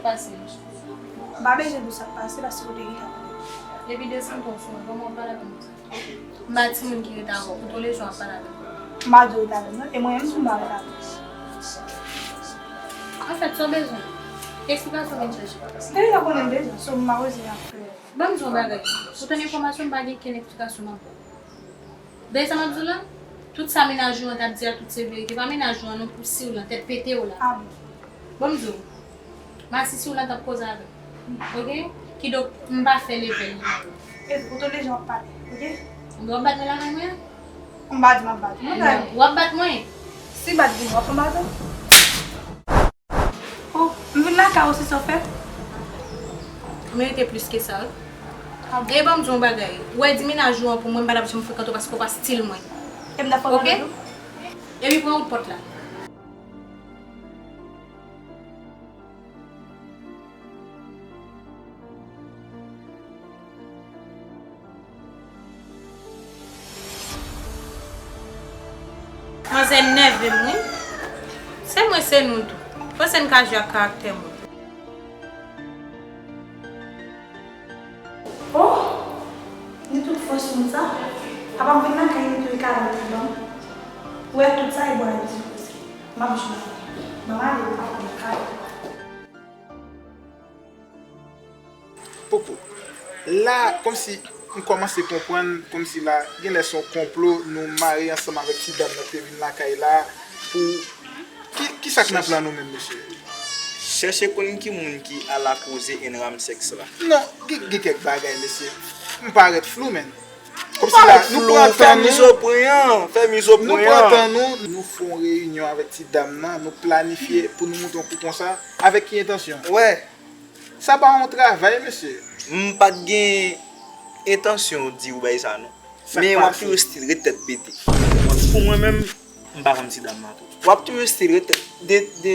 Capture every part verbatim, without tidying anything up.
Pase. M pa bezwen di w sa k pase paske ou te gentan konnen. Depi desann ton sou mwen, kòman w ap pale avè m konsa? M pa timoun ki ret avè w, pou tou le jou w ap pale avè m. M pa di w ret avè m non, e mwen menm tou m pa ret avè w. Anfèt, sa w bezwen? Ki eksplikasyon w vin chèche? M te gentan konnen m bezwen, so m pa bezwen ap fè. Ban m di w yon bagay. Pou tande enfòmasyon, m pa gen kenn eksplikasyon m ap ba w. Tande sa m ap di w la? Tout sa mennaj ou an t ap di a, tout se verite. Pa mennaj ou an non pou si w lan, tèt pete w la. Ah bon? Ban m di w. M asisi w lan t ap koze avè m. Oke? Kidonk, m pa fè level li. E ou tonde jan w ap pale, oke? Ou w ap bat mwen lakay mwen? M pa di m ap bat ou non, Dani. W ap bat mwen? Si bat vini, w ap fè m bat ou? Oh, m vin lakay ou, se sa w fè? Ou merite plis ke sa, wi. Ah bon? E ban m di w yon bagay. Ou wè di mennaj ou an pou mwen, m pa t ap janm frekante w paske w pa stil mwen. E m t ap frekante w? Oke? Epi pran wout pòt la. Manzè nève m, wi. Se mwen, se nou tou. Panse n ka jwe ak karaktè moun. Oh! Ni tout fòs moun sa. Apa m vin lakay li tou, li ka rele ban m. Ou wè tout sa, e bò a di koze. M ap jwe avè l. Ban m ale, m pa konn kay. Poko. La, kòmsi m kòmanse konprann, kòmsi la, genlè se yon konplo, nou mare ansanm avèk ti dam nan ki te vin lakay la, pou, ki, ki sa k nan plan nou menm, mesye? Chèche konn ki moun ki alakoze enram sèks la. Non, gen, gen kèk bagay, mesye. M parèt flou, men. Kòmsi la, nou pran tan nou. Fè mizo pran an, fè mizo pran an. Nou pran tan nou, nou fè yon reyinyon avèk ti dam nan, nou planifye pou nou monte yon kou konsa. Avèk ki entansyon? Wè. Sa pa yon travay, mesye. M pa t gen entansyon di w bagay sa, non. Men w ap toujou still ret tèt pete. Pou mwen menm, m pa konn ti dam nan tou. W ap toujou still ret tèt de, de,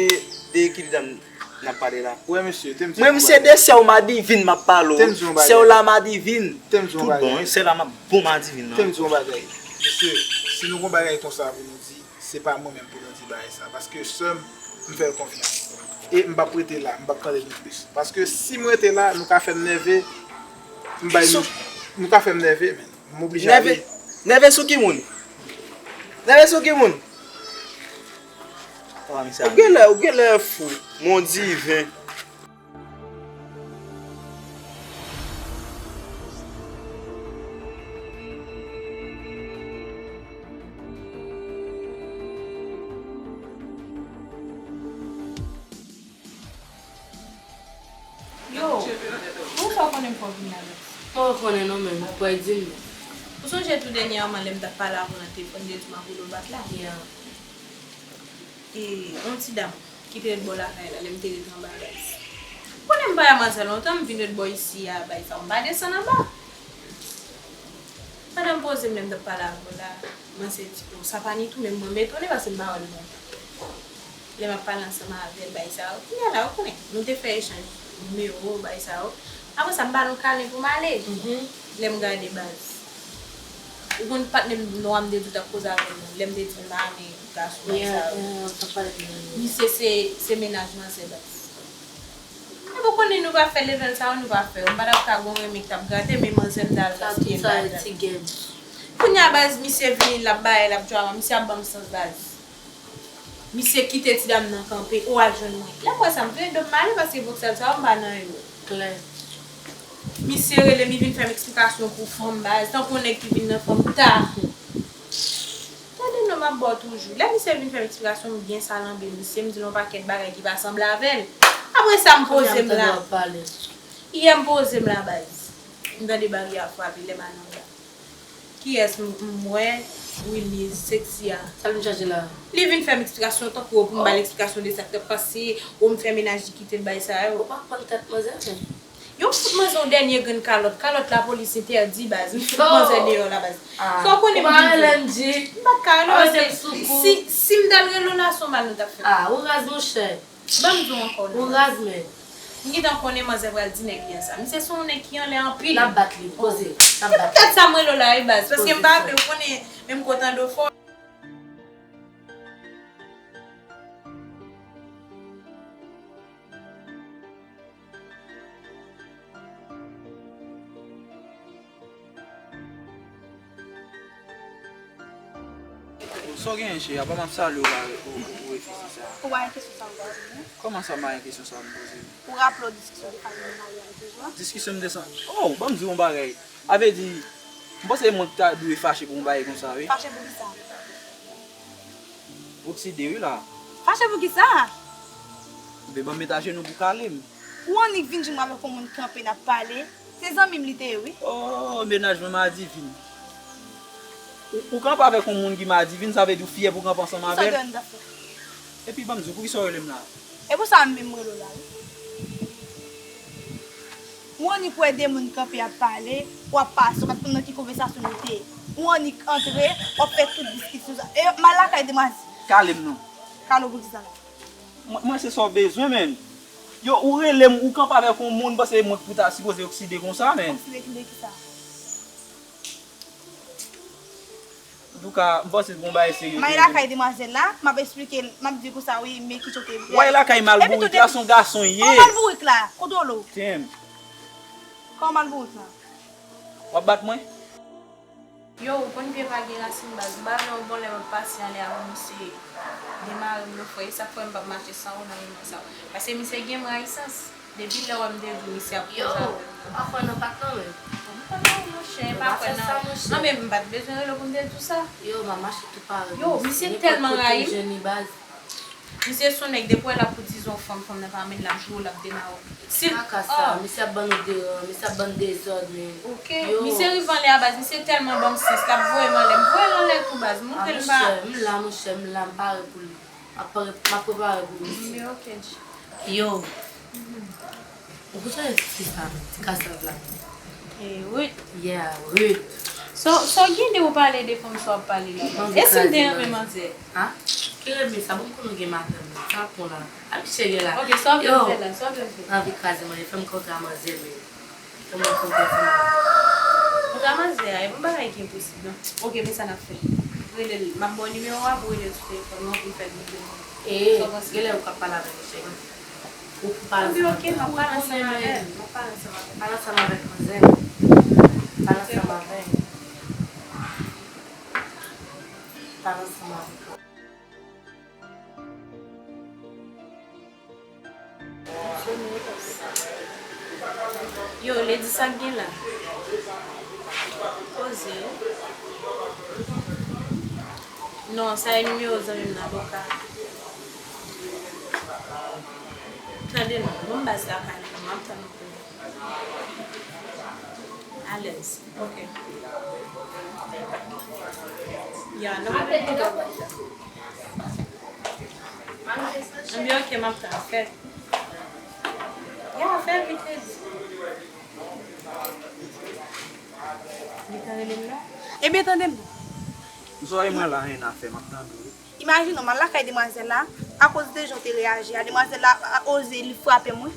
de ki dam n ap pale la. Wè, mesye, te m di w yon bagay. Mwen, m se de sè w Madivin m ap pale w. Te m di w yon bagay. Sè w la Madivin. Te m di w yon bagay. Tout bon, wi, sè la m ap bon Madivin nan. Te m di w yon bagay. Mesye, si nou gon bagay konsa pou nou di, se pa mwen menm pou nou di bagay sa. Paske sè m, m fè l konfyans. E m p ap rete la, m p ap tande nou plis. Paske si m rete la, nou ka fè m nève, m bay nou, nou ka fè m nève, men m oblije ale. Nève? Nève sou ki moun? Nève sou ki moun? Ou genlè, ou genlè fou, mon diven. Yo, pou sa w konnen m fè w vin la menm? Mwen konnen non, men ou pral di m. Ou sonje tou dènyèman lè m t ap pale avè w nan telefòn, m te di w m ap rele w bak la? Yeah. E, yon ti dam ki te ret bò lakay la, lè m te ret anba baz. Ou konnen m pa wè manzè lontan, m vin ret bò isi a, bay sa, m pa desann anba. Pandan m poze m, lè m t ap pale avè w la, manzè di, "O, sa pa ni tou, men mwen m etone paske m pa wè l lontan." Lè m ap pale ansanm avè l, bay sa yo, kounye a la, ou konnen, nou te fè echanj nimewo, bay sa yo. Apre sa, m ba l yon kanen pou m ale. Lè m gade baz. Ou konn patnè m nwa m te di w t ap koze avè l, lè m te di m pa renmen gason, bay sa yo. Misye se, se mennaj manzè baz. Epi ou konnen nou pa fè level sa yo, nou pa fè yo. M pa t ap ka gon renmen k t ap grate, men manzè m t al gaspiye baz la. Kounye a baz, misye vini, l ap bay, l ap drama, misye ap ban m sans baz. Misye kite ti dam nan kanpe, ou al jwenn mwen. Lè m wè sa, m tounen do m m ale paske voksèl sa yo, m pa nan yo. Klè. Misye rele m, li vin fè m eksplikasyon pou fanm baz, tankou yon nèg ki vin nan fanm ta. Tande non, m ap ba w toujou. Lè misye vin fè m eksplikasyon, m byen salanbe misye, m di l yon pakèt bagay ki pa sanble avè l. Apre sa, m poze m la. Yè m poze m la baz. M tande baryè a frape lè m al anba. Kiyès m, m wè? Wilniz, sexy a. Sa l vin chache la? Li vin fè m eksplikasyon tankou pou m ba l eksplikasyon de sa k t ap pase, ou m fè mennaj li kite l bay sa yo. Ou pa pran tèt manzè, men. Yo fout manzè yon dènye grenn kalòt. Kalòt lapolis entèdi baz. M fout manzè deyò la baz. Sa w konnen m vin di? M pa t ka rele w paske si, si m t al rele w la, se yon mal nou t ap fè. Ah, ou raz, monchè. Ban m di w ankò non. Ou raz, men. M gentan konnen manzè pral di nèg li a sa. Misye se yon nèg ki anlè anpil. N ap bat li, poze. N ap bat li. Se poutèt sa m rele w la, wi baz. Paske m pa vle, ou konnen, menm kote an do fò. Sa w genyen, cheri? Apa m ap salye w la, ou, ou, ou refisi sa? Ou pa gen kesyon sa w poze m, non? Kòman sa, m pa gen kesyon sa w poze m? Ou raple w diskisyon de fanmi nou marye avèk yo jodi a? Diskisyon m de sa? Oh, ban m di w yon bagay. A vle di, m panse mwen ki ta dwe fache pou yon bagay konsa, wi. Fache pou kisa? Okside, wi, la. Fache pou kisa? Oubyen ban m met ajenou pou kale m. Ou annik vin jwenn mwen avèk yon moun kanpe n ap pale. Se zanmi m li te ye, wi. Oh, mennaj mwen madivin. Ou, ou kanpe avèk yon moun ki madivin, sa vle di w fyè pou w kanpe ansanm avè l? Kisa w te wè m t ap fè? Epi ban m di w, poukisa w rele m la? E pou sa menm m rele w la, wi. Ou annik wè de moun kanpe ap pale, w ap pase, w pa t konn nan ki konvèsasyon nou te ye. Ou annik antre, w ap fè tout diskisyon sa. E m al lakay demwazèl. Kale m non. Kale w pou kisa la? Mwen, mwen se sa w bezwen, menn. Yo, ou rele m, ou kanpe avèk yon moun, m panse mwen ki pou ta sipoze okside konsa, menn. Okside ki de kisa? Antouka, m panse se yon bagay serye. M al lakay demwazèl la, m ap esplike l, m ap di konsa, wi, men ki kote. W al lakay malbourik la, se yon gason ye. Kòman malbourik la? Kontwole w. Tyenm. Kòman malbourik la? W ap bat mwen? Yo, ou konn pye pa gen rasin baz. M pa vle yon bon lè m ap pase anlè a pou misye demare m non frè. E sa k fè m p ap mache san ou nan moman sa yo. Paske misye gen m rayisans. Depi lè w wè m te di w misye ap koze avè m. Yo, ou pa kwè nan pak lan menm? M pa kwè nan, monchè, m pa kwè nan. Nan men m pa t bezwen rele w pou m te di w sa. Yo, m ap mache tou pare. Yo, misye tèlman rayi m. Misye se yon nèg, depi w wè l ap koutize yon fanm, fanm nan pa renmen l, l ap joure w, l ap demare w. Si l, kaka sa, misye ap ban nou de, misye ap ban n dezòd, men. Ok, yo. Misye rive anlè a baz, misye tèlman ban m sans, l ap voye m anlè, m voye l anlè tou baz, m montre l m pa. Monchè, m la, monchè, m la, m pare pou li. M ap pare, m ap prepare pou misye. Men ok, G. Yo. Ou konn sa ti sa, ti kasav la? Eh, Ruth. Yeah, Ruth. So, so gen de ou pale de fanm sa w ap pale la. E si m te renmen manzè? Ha? Ki renmen sa? Bon, m konnen w gen madanm nan. Sa w ap pran la? A misye gen la. Ok, sa w ap vin fè la? Sa w ap vin fè? M anvi kraze manzè, fè m kontre a manzè, men. Fè m kontre ansanm avè l. Kontre a manzè a, e bon bagay ki enposib, non. Ok, men sa n ap fè. Rele l. M ap ba w nimewo a pou w rele l sou telefòn nan, pou l fè l vin jwenn ou. Sa w panse? Genlè ou ka pale avè misye. Ou pale ansanm avè l. Anben, ok, m ap pale ansanm avè l. M ap pale ansanm avè l. Pale ansanm avè l. Pale ansanm avè l. Pale ansanm avè l. Yo, Lady, sa k gen la? Poze. Non, sa e nimewo zanmi m nan, Boka. Tande non, bon, m baz la pa li non, m ap tann ou pou li. Alèz. Ok. Ya, non. Anben, ok, m ap tann. Fè. Ya, fè vit, Lady. Li ka rele m la? Ebyen, tande m. Zòrèy mwen la, anyen a fè, m ap tande w wi. Imajine w, m al lakay demwazèl la, akoz de jan w te reyaji a, demwazèl la a, oze, li frape mwen.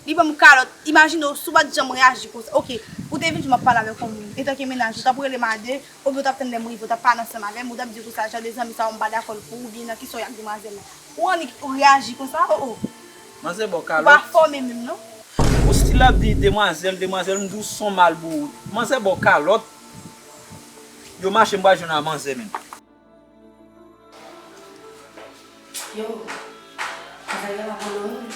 Li ban m kalòt. Imajine w, si w pa t janm reyaji konsa. Ok, ou te vin di m ap pale avèk yon moun. Etanke mennaj ou, w t ap rele m a de, oubyen w t ap tann lè m rive, w t ap pale ansanm avè m, ou t ap di konsa, jan de zanmi sa yo, m pa dakò l pou ou, oubyen nan ki sa w ye ak demwazèl la. Ou annik reyaji konsa, o, o. Manzè ba w kalòt. Ou pa fòme menm, non. Ou still ap di demwazèl, demwazèl, m di w se yon malbourik. Manzè ba w kalòt. Yo mache, m pral jwenn a manzè menm. Yo, sa gen la pou nou.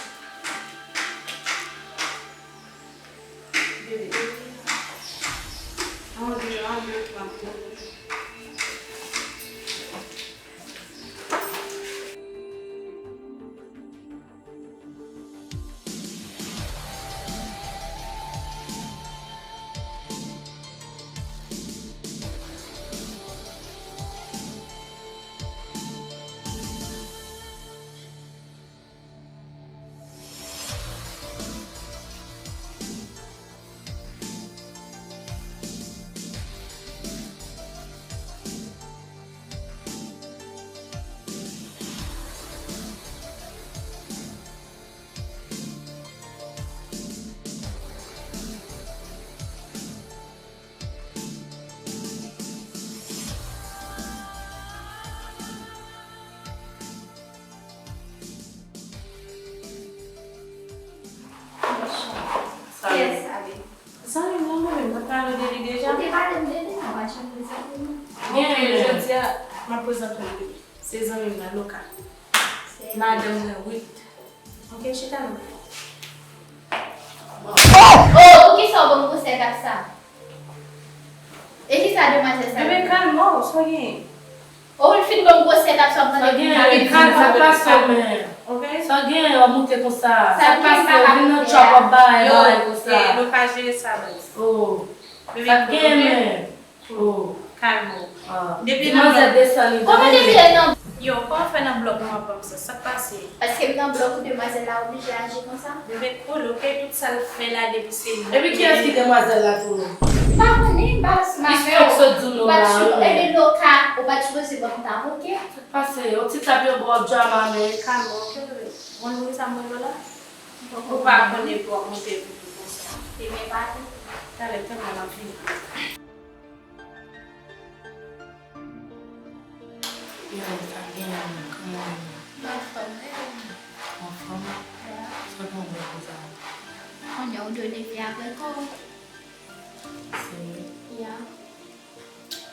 Zanmi m nan mwen menm, mwen pale de li deja. Ou te pale m de li, mwen pa janm di sa pou mwen. Gen jodi a, M ap prezante w li. Se zanmi m nan, Loka. Madanm mwen, Ruth. Ok, chita non. Oh, poukisa w ban m gwosè tap sa? E kisa demwazèl sa? Bebe, kalme w, sa w genyen? Oh, ou fin ban m gwosè tap sa w ap mande pou m. Sa genyen, sa pase w menm. Ok? Sa genyen, w ap moute konsa. Sa pase w vin nan trap w ap bay, bay konsa. Yo, Loka jere sa, baz. Oh. Bebe, sa genyen menm. Oh. Kalme w. Depi nan blòk. Kòman depi nan... Yo, kòman fè nan blòk nou ap ban m sa? Sa k pase? Paske m nan blòk ou, demwazèl la oblije aji konsa? Bebe, cool, ok? Tout sa l fè la depi se li. Epi kiyès ki demwazèl la tou? M pa konnen, baz, m avè w. Epi Loka, ou pa t sipoze ban m tap, ok? Sa k pase? Yon ti tap yo ba w drama, men kalme w, ok, bebe? Bon, nou sa mwen la. Ou pa konnen pou w ap monte pou tou konsa. Te men pa tou. Talè, tann mwen, m ap vini. Yo, sa gen, kòman w ye? Anfòm, wi. Anfòm? Ya. Sa w gen pou sa? Kounye a ou dwe leve avèk ou. Serye? Ya.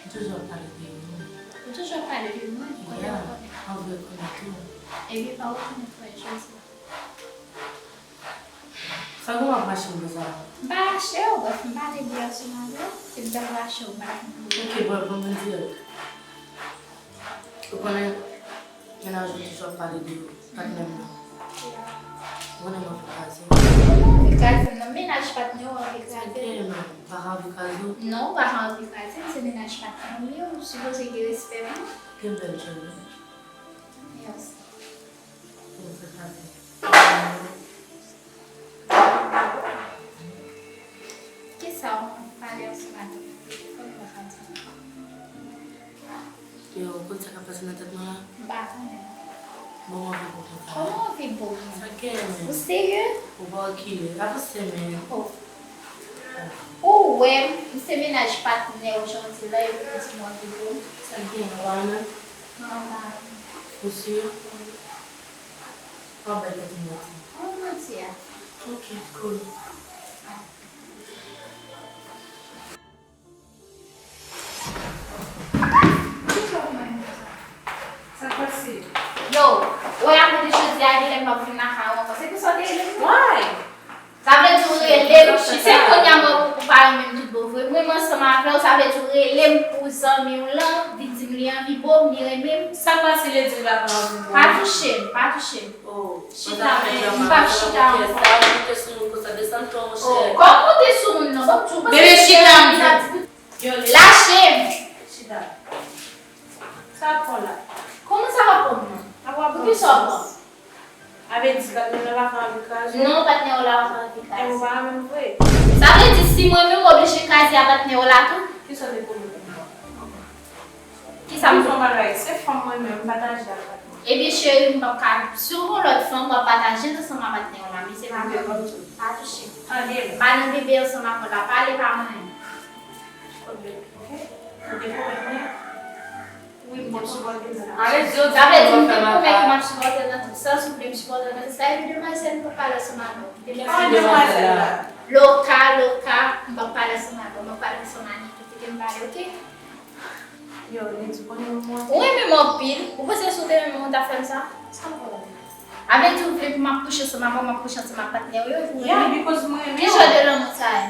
Ou toujou ap pale de mwen. Ou toujou ap pale de mwen? Ya, kounye a ou konnen. An vre konnen tou. Ebyen, pa ou konnen frè Jezi. Sa gen w ap rache m konsa? M pa rache w, brèf, m pale de Yasmin avè w. Si m t ap rache w, m pa t ap vin. Ok, bon, bon, mwen dirèk. Ou konnen, mennaj ou toujou ap pale de patnè m nan. Ou konnen m anvi kraze w. Ou anvi kraze m nan? Mennaj patnè w anvi kraze m? Ebyen, m pa ka anvi kraze w. Non, ou pa ka anvi kraze m, se mennaj patnè w li ye, ou sipoze gen respè pou mwen. Gen bèl djòl, wi. Mèsi. Kisa w pale ansanm ak telefòn nan maten? Yo, ou konn sa k ap pase nan tèt mwen la? M pa konnen. Bon, m anvi pou konsa. Kòman w anvi pou mwen? Sa k genyen menm? Ou serye? Ou pa okile. Avanse menm. Oh. Ou wè m, m se mennaj patnè w jan w di la, epi w di m w anvi pou m. Sa k genyen, ou pa renmen m? Non, m pa renmen w. Ou si? Wi. W ap bay tèt ou manti. Mwen manti a. Ok, cool. Sa k pase? Yo, wè apre de jodi a, genlè m p ap vin lakay ou ankò. Se pou sa w te rele m? Why? Sa vle di ou rele m, se kounye a mwen ou pa renmen m tout bon vre. Mwen, mwen ansanm avè w, sa vle di ou rele m pou zanmi w lan, vin di m li anvi bo m, li renmen m. Sa k pase, li di l pa anvi bo m? Pa touche m, pa touche m. Oh, chita, men, m p ap chita ankò. Sa, ou moute sou moun konsa, desann ton, monchè. Oh, kòman moute sou moun nan? Bon, tou, bebe, chita, m di. Yo, lache m. Chita. Sa w ap pran la? Kòman sa w ap pran m nan? Poukisa w ap pran m? A vle di, patnè w la pa ka anvi kraze w? Non, patnè w la pa ka anvi kraze m. Enben, ou pa renmen m vre? Sa vle di, si mwen menm, m oblije kraze a patnè w la tou? Kisa w te pwomèt mwen? Kisa m... Yon bagay, se fanm mwen menm, m pataje ak patnè. Ebyen, cheri, m p ap ka, si w gon lòt fanm, w ap pataje l ansanm ak patnè w la, men se pa mwen menm. Pa touche m. Tande m. M pa nan bebe ansanm ak ou la, pale pa mwen menm. Kot bebe, ok? Ou te pwomèt mwen? Wi, m te pwomèt ou sa. Ale di yo, sa vle di m te pwomèt ou m ap sipòte w nan tout sans, ou vle m sipòte w nan tout sa, epi demwazèl m p ap pale ansanm avè w. Kiyès ki demwazèl la? Loka, Loka, m p ap pale ansanm avè w, m ap pale ansanm ak Niki, kite m pale, ok? Yo, Lady, konnen mwen. Ou renmen m anpil. Ou panse si w te renmen m, ou t ap fè m sa? Sa m fè w la? A vle di ou vle pou m ap kouche ansanm avè w, m ap kouche ansanm ak patnè w yo, epi w renmen m? Yeah, because mwen renmen w. Ki jan de lanmou sa ye?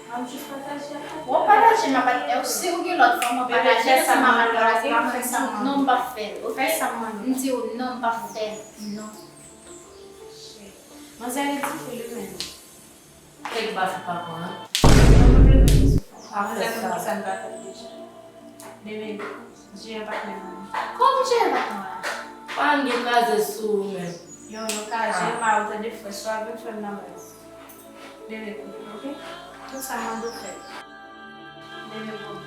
M ap jis pataje ak patnè w. W ap pataje m ak patnè w. Si w gen lòt fanm, w ap pataje l ansanm ak patnè w la, se pa mwen. M di w non, m p ap fè l, ok? Fè sa m mande. M di w non, m p ap fè l, non. Manzè ridikil, wi, menm. Kèk baf ou pa pran, an? Mwen pa vle mete sou fòm. Pa fè sa. Mwen sa m pa fè deja. Bebe, jere patnè mwen. Kòm jere patnè w la? Pa n gen kraze sou ou menm. Yo, yo ka jere m a ou tande frè, swa vin fè m nan baz. Bebe, koute, ok? Tout sa m mande w fè. Bebe, bon.